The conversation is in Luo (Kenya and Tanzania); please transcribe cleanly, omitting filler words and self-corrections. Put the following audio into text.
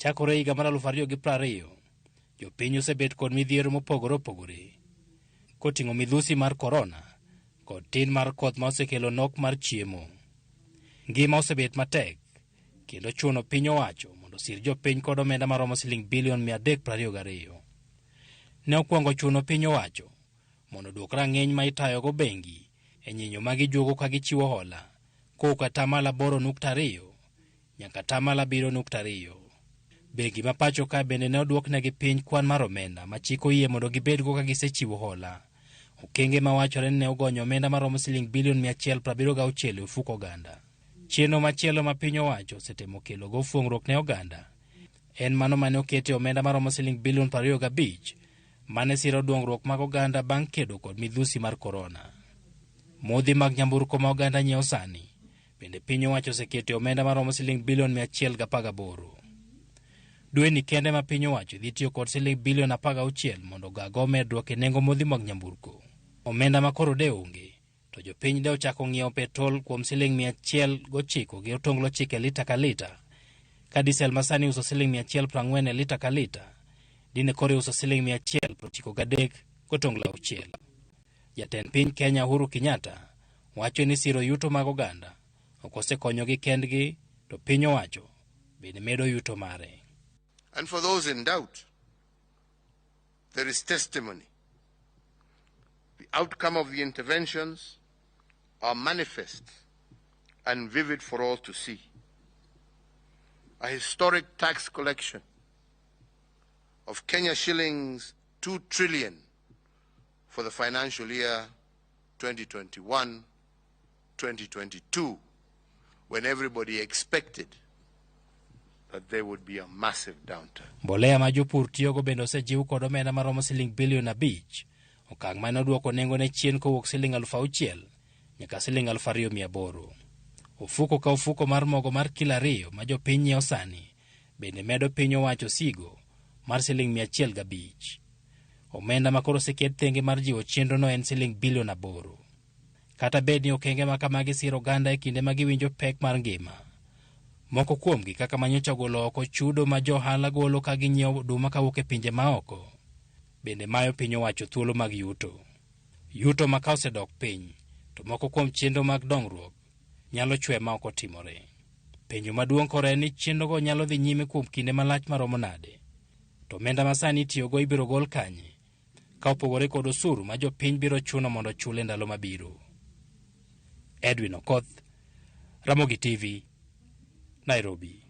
Chakore higa mar 2020, jopiny osebet kod midhiero mopogore opogore, koting'o midhusi mar korona kod tin mar koth ma osekelo nok mar chiemo. Ngima osebet matek kendo chuno piny owacho mondo osir jopiny kod omenda maromo siling bilion 322. Ne okwongo chuno piny owacho mondo oduok rang'iny ma itayogo bengi e nyinyo ma gijuogo ka gichiwo hola kowuok 8.2% nyaka 7.2%. Bengi ma pacho ka bende ne oduoknegi piny kwan mar omenda ma chik oyie mondo gibedgo ka gisechiwo hola. Okenge ma wachore ni ne ogonyo omenda maromo siling bilion 176 e ofuko oganda. Chenro machielo ma piny owacho osetemo kelo go fuong'ruok ne oganda en mano mane okete omenda maromo siling bilion 25 mane siro dongruok mag oganda bang' kedo kod midhusi mar korona. Modhi mag nyamburko ma oganda nyiewo sani bende piny owacho osekete omenda maromo siling bilion 118. Dweni kende ma piny owacho dhi tiyo kod siling bilion 16 mondo ogago medruok e nengo modhi mag nyamburko. Omenda ma koro de onge, to jopiny de ochako ng'iewo petrol kuom siling 109 gi otonglo 9 lita ka lita, ka diesel ma sani uso siling 140 e lita ka lita, dine koro iuso siling 193 gotonglo 6. Jatend piny Kenya Uhuru Kenyatta wacho ni siro yuto mag oganda ok osekonyogi kendgi, to piny owacho bende medo yuto mare. And for those in doubt, there is testimony. The outcome of the interventions are manifest and vivid for all to see. A historic tax collection of Kenya shillings 2 trillion for the financial year 2021-2022, when everybody expected that there would be a massive downturn. Mbolea ma jopur tiyogo bende osejiw kod omenda maromo siling bilion 5, okang' mane oduoko nengone chien kowuok siling 6,000 nyaka siling 2,800. Ofuko ka ofuko mar mogo mar kilo 2 ma jopiny nyiewo sani bende medo piny owacho sigo mar siling 105. Omenda ma koro oseket thenge mar jiwo chenrono en siling bilion 8. Kata bed ni okenge ma kamagi siro oganda e kinde ma giwinjo pek mar ngima, moko kuomgi kaka manyocha golo oko chudo ma jo ohala golo ka ginyiewo oduma kawuok e pinje maoko, bende mayo piny owacho thuolo mag yuto. Yuto ma ka osedok piny, to moko kuom chenro mag dongruok nyalo chwe ma ok otimore. Penjo maduong' koro en ni chenrogo nyalo dhi nyime kuom kinde malach maromo nade? To omenda ma sani itiyogo ibiro gol kanye? Ka opogore kod osuru ma jopiny biro chuno mondo ochul e ndalo mabiro. Edwin Okoth, Ramogi TV, Nairobi.